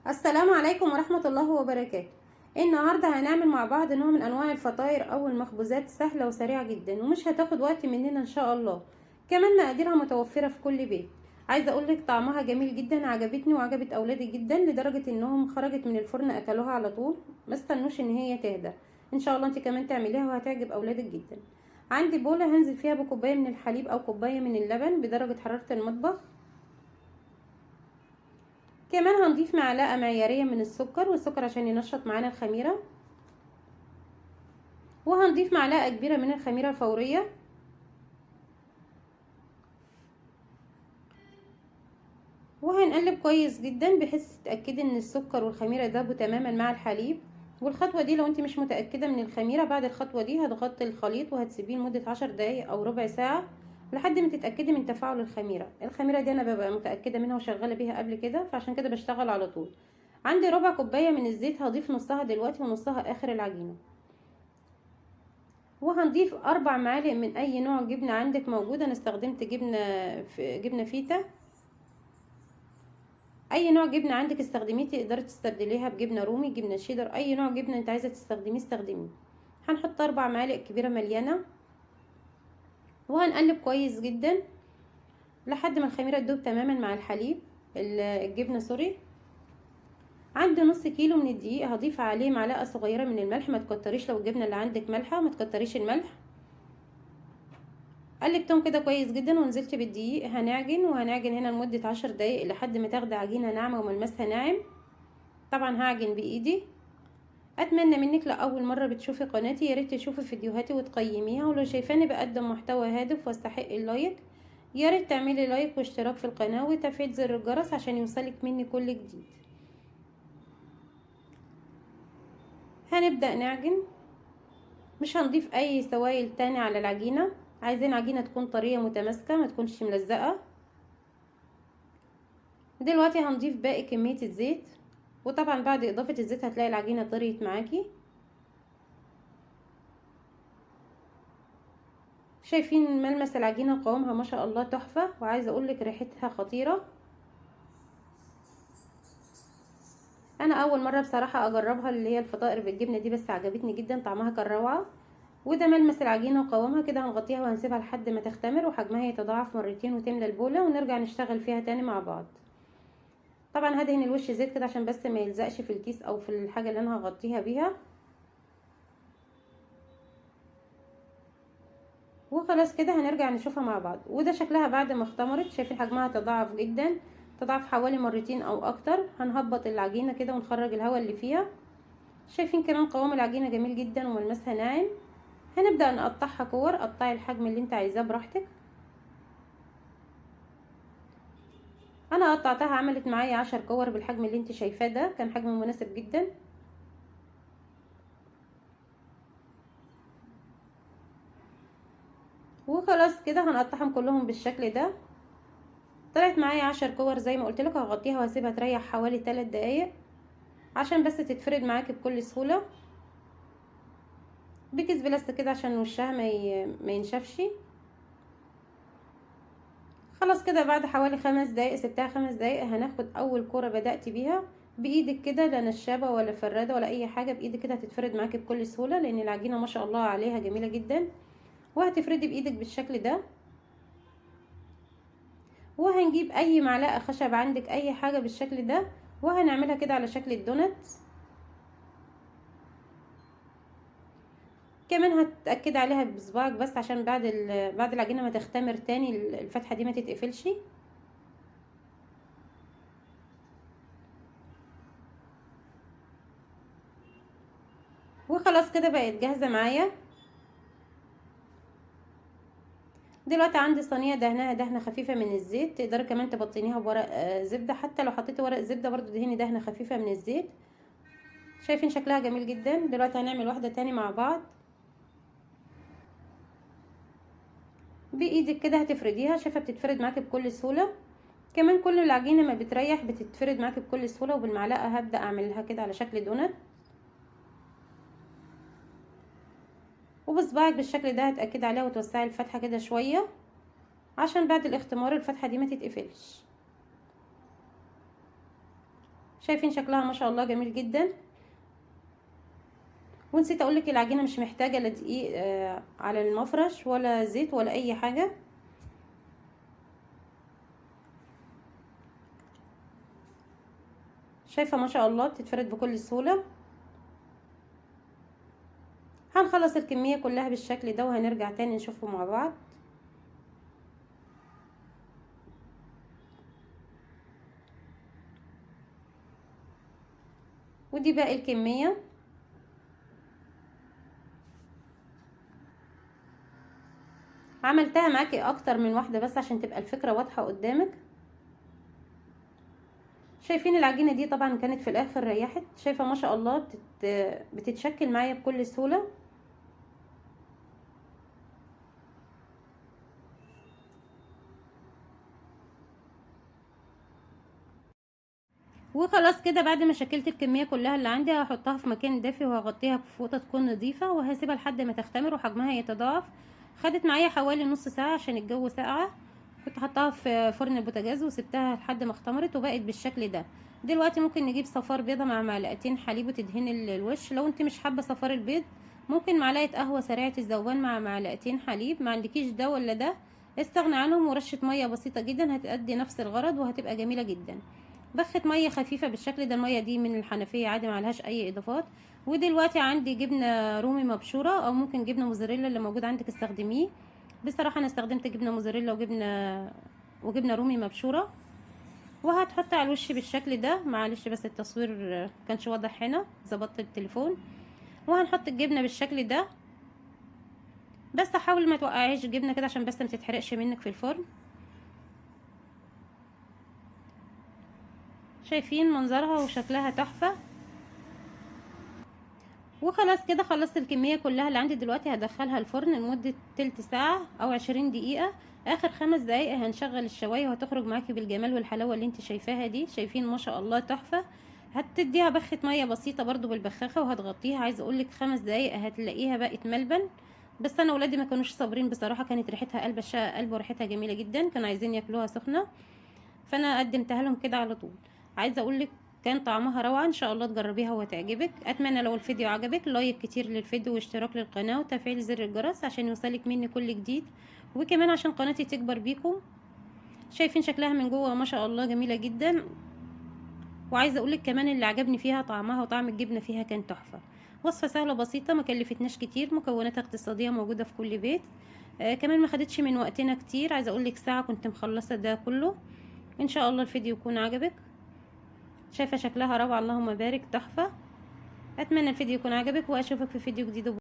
السلام عليكم ورحمة الله وبركاته. النهاردة هنعمل مع بعض نوع من انواع الفطاير او المخبوزات سهلة وسريعة جدا ومش هتاخد وقت مننا ان شاء الله، كمان مقاديرها متوفرة في كل بيت. عايزة اقولك طعمها جميل جدا، عجبتني وعجبت اولادي جدا لدرجة انهم خرجت من الفرن اكلوها على طول، ما استنوش ان هي تهدى. ان شاء الله انت كمان تعمليها وهتعجب اولادك جدا. عندي بولة هنزل فيها بكوباية من الحليب او كوباية من اللبن بدرجة حرارة المطبخ. كمان هنضيف معلقة معيارية من السكر، والسكر عشان ينشط معانا الخميرة. وهنضيف معلقة كبيرة من الخميرة الفورية. وهنقلب كويس جدا بحيث تتأكدي ان السكر والخميرة دابوا تماما مع الحليب. والخطوة دي لو انت مش متأكدة من الخميرة، بعد الخطوة دي هتغطي الخليط وهتسيبيه لمدة 10 دقايق او ربع ساعة لحد ما تتأكدي من تفاعل الخميرة. الخميرة دي انا ببقى متأكدة منها وشغالة بيها قبل كده، فعشان كده بشتغل على طول. عندي ربع كوباية من الزيت هضيف نصها دلوقتي ونصها اخر العجينة. وهنضيف 4 معالق من اي نوع جبنة عندك موجودة. انا استخدمت جبنة فيتا. اي نوع جبنة عندك استخدميه، تقدري تستبدليها بجبنة رومي، جبنة شيدر، اي نوع جبنة انت عايزة تستخدميه استخدميه. هنحط 4 معالق كبيرة مليانة وهنقلب كويس جدا لحد ما الخميرة تدوب تماما مع الحليب الجبنة سوري. عندي نص كيلو من الدقيق هضيف عليه معلقة صغيرة من الملح، ما تكتريش لو الجبنة اللي عندك مالحة ما تكتريش الملح. قلبتهم كده كويس جدا ونزلت بالدقيق. هنعجن وهنعجن هنا لمدة 10 دقايق لحد ما تاخد عجينة ناعمة وملمسها ناعم. طبعا هعجن بايدي. اتمنى منك لاول مرة بتشوفي قناتي يا ريت تشوفي فيديوهاتي وتقيميها، ولو شايفاني بقدم محتوى هادف واستحق ال like يا ريت تعملي like واشتراك في القناة وتفعيل زر الجرس عشان يوصلك مني كل جديد. هنبدأ نعجن، مش هنضيف اي سوائل تاني على العجينة، عايزين عجينة تكون طرية متماسكة ما تكونش ملزقة. دلوقتي هنضيف باقي كمية الزيت، وطبعا بعد اضافة الزيت هتلاقي العجينة طريت معاكي. شايفين ملمس العجينة قوامها ما شاء الله تحفة، وعايزة اقولك ريحتها خطيرة. انا اول مرة بصراحة اجربها اللي هي الفطائر بالجبنة دي، بس عجبتني جدا، طعمها كان روعة. وده ملمس العجينة وقوامها كده. هنغطيها وهنسيبها لحد ما تختمر وحجمها يتضاعف مرتين وتملى البولة، ونرجع نشتغل فيها تاني مع بعض. طبعا هدهن الوش زيت كده عشان بس ما يلزقش في الكيس او في الحاجة اللي انا هغطيها بيها. وخلاص كده هنرجع نشوفها مع بعض. وده شكلها بعد ما اختمرت، شايفين حجمها تضاعف جدا، تضاعف حوالي مرتين او اكتر. هنهبط العجينة كده ونخرج الهواء اللي فيها. شايفين كمان قوام العجينة جميل جدا وملمسها ناعم. هنبدأ نقطعها كور، قطعي الحجم اللي انت عايزاه براحتك. انا قطعتها عملت معايا 10 كور بالحجم اللي انت شايفاه ده، كان حجم مناسب جدا. وخلاص كده هنقطعهم كلهم بالشكل ده. طلعت معايا 10 كور زي ما قلت لك. هغطيها وهسيبها تريح حوالي 3 دقايق عشان بس تتفرد معاكي بكل سهولة. بكيس بلاستيك كده عشان وشها ما ينشفش. خلاص كده بعد حوالي 5 دقايق، سبتها 5 دقايق، هناخد اول كرة بدأت بيها بايدك كده، لا نشابة ولا فرادة ولا اي حاجة، بايدك كده هتتفرد معاكي بكل سهولة لان العجينة ما شاء الله عليها جميلة جدا. وهتفردي بايدك بالشكل ده. وهنجيب اي معلقة خشب عندك، اي حاجة بالشكل ده، وهنعملها كده على شكل الدونت. كمان هتأكد عليها بصباعك بس عشان بعد العجينة ما تختمر تاني الفتحة دي ما تتقفلش. وخلاص كده بقت جاهزة معايا. دلوقتي عندي صينية دهنها دهنة خفيفة من الزيت، تقدري كمان تبطنيها بورق زبدة، حتى لو حطيتي ورق زبدة برضو دهني دهنة خفيفة من الزيت. شايفين شكلها جميل جدا. دلوقتي هنعمل واحدة تاني مع بعض. بايدك كده هتفرديها، شايفه بتتفرد معاكي بكل سهولة. كمان كل العجينة ما بتريح بتتفرد معاكي بكل سهولة. وبالمعلقه هبدا اعملها كده على شكل دونت. وبصباعك بالشكل ده هتاكد عليها وتوسعي الفتحة كده شوية عشان بعد الاختمار الفتحة دي ما تتقفلش. شايفين شكلها ما شاء الله جميل جدا. ونسيت اقولك العجينة مش محتاجه لا دقيق على المفرش ولا زيت ولا اي حاجة. شايفه ما شاء الله بتتفرد بكل سهولة. هنخلص الكمية كلها بالشكل ده وهنرجع تاني نشوفه مع بعض. ودي باقي الكمية. عملتها معاكي اكتر من واحدة بس عشان تبقى الفكرة واضحة قدامك. شايفين العجينة دي طبعا كانت في الاخر ريحت، شايفه ما شاء الله بتتشكل معايا بكل سهولة. وخلاص كده بعد ما شكلت الكمية كلها اللي عندي هحطها في مكان دافي وهغطيها بفوطه تكون نظيفة، وهسيبها لحد ما تختمر وحجمها يتضاعف. خدت معايا حوالي نص ساعة عشان الجو ساقعه، كنت حطاها في فرن البوتاجاز وسبتها لحد ما اختمرت وبقت بالشكل ده. دلوقتي ممكن نجيب صفار بيضة مع معلقتين حليب وتدهن الوش. لو انت مش حابة صفار البيض ممكن معلقه قهوة سريعة الذوبان مع معلقتين حليب، ما عندكيش ده ولا ده استغنى عنهم، ورشه مية بسيطة جدا هتأدي نفس الغرض وهتبقى جميلة جدا. بخه مية خفيفة بالشكل ده، المية دي من الحنفية عادي ما عليهاش اي اضافات. ودلوقتي عندي جبنه رومي مبشوره او ممكن جبنه موزاريلا اللي موجود عندك استخدميه. بصراحة انا استخدمت جبنه موزاريلا وجبنه رومي مبشوره. وهتحط على الوش بالشكل ده، معلش بس التصوير كانش واضح هنا، ظبطت التليفون. وهنحط الجبنة بالشكل ده، بس حاول ما توقعيش الجبنة كده عشان بس ما تتحرقش منك في الفرن. شايفين منظرها وشكلها تحفة. وخلاص كده خلصت الكمية كلها اللي عندي. دلوقتي هدخلها الفرن لمدة تلت ساعة او 20 دقيقة. اخر 5 دقايق هنشغل الشوايه وهتخرج معاكي بالجمال والحلاوه اللي انت شايفاها دي. شايفين ما شاء الله تحفة. هتديها بخه مية بسيطة برضو بالبخاخه وهتغطيها. عايزه اقولك 5 دقايق هتلاقيها بقت ملبن. بس انا ولادي ما كانوش صابرين بصراحة، كانت ريحتها قلب الشقة قلب وريحتها جميلة جدا، كانوا عايزين ياكلوها سخنة، فانا قدمتها لهم كده على طول. عايزه اقولك كان طعمها روعه، ان شاء الله تجربيها وتعجبك. اتمنى لو الفيديو عجبك like كتير للفيديو واشتراك للقناة وتفعيل زر الجرس عشان يوصلك مني كل جديد، وكمان عشان قناتي تكبر بيكم. شايفين شكلها من جوه ما شاء الله جميلة جدا. وعايزه اقولك كمان اللي عجبني فيها طعمها وطعم الجبنة فيها كان تحفة. وصفه سهلة بسيطة ما كلفتناش كتير، مكوناتها اقتصادية موجودة في كل بيت، كمان ما خدتش من وقتنا كتير. عايزه اقولك ساعة كنت مخلصة ده كله. ان شاء الله الفيديو يكون عجبك. شايفه شكلها روعه، اللهم بارك، تحفة. اتمنى الفيديو يكون عجبك واشوفك في فيديو جديد.